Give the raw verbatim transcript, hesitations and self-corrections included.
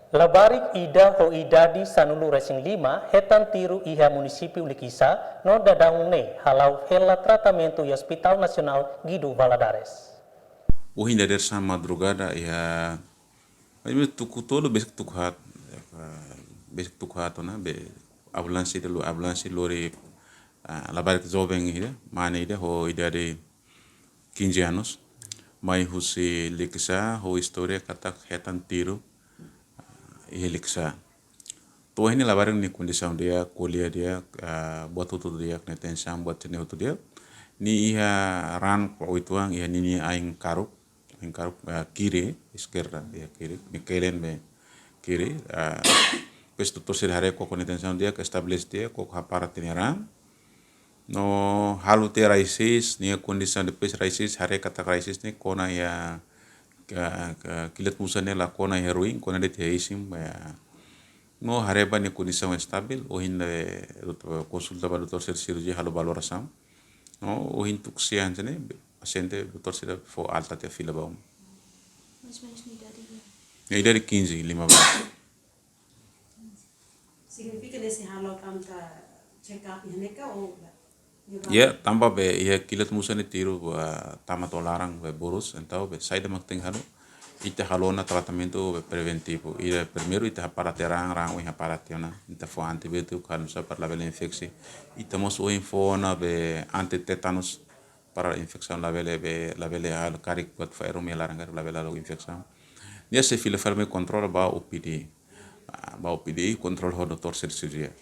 Labarik ida ho idade sanulu-resin-lima hetan tiru iha munisípiu Likisá no daudaun ne'e hala'o hela tratamentu iha Hospital Nasionál Guido Valadares. Ohin dadeer-saan madrugada iha, maibé tuku tolu besik tuku haat, besik tuku haat ona be ambulánsia de lo ambulánsia lori, ah, labarik joven ida, mane ida ho idade quinze anos, mai husi Likisá ho istória katak hetan tiru, ah, iha Likisá. To'o ohin ne'e labarik nia kondisaun di'ak, ko'alia di'ak, ah, buat hotu di'ak, nia tensaun buat sira-ne'e hotu di'ak. Nia iha raan uitoan iha ninia ain karuk, ain karuk, ah, kiri, eskerda, iha kiri, nia kelen be kiri, ah, depois doutór sira haree koko nia tensaun di'ak, estabelese di'ak, koko hapara tiha nia raan. No halo tiha rasis, nia kondisaun depois rasis, haree katak rasis ne'e kona iha, ka, ka, kilat musa ne'e la kona iha ruin, kona de'it iha isin, ya. No haree ba nia kondisaun estabil, ohin ne'e, doutór, konsulta ba doutór sira sirurjian halo valorasaun. No ohin tuku sia hanesan ne'e, pasiente doutór sira fó alta tiha fila ba uma. Mais ou menos nia idade dia. Nia idade quinze, lima belas. Signifika ne'e sei halo katak check up iha ne'e ka ou la? Ya, tanba be iha kilat musa ne'e tiru, ah, tama to'o laran be burus, entaun be saida mak tenke halo. Ita halo ona tratamentu be preventivu. Ida primeiru ita hapara tiha raan, raan ohin hapara tiha ona. Ita fó antibiótiku, halo nusá para labele infeksi. Ita mós ohin fó ona be anti-tétano para infesaun labele be, labele halo karik buat fa'erun iha laran karik labele halo infesaun. Nia sei fila fali mai kontrola ba O P D. Ah, ba O P D kontrola ho doutór sira sirurjian.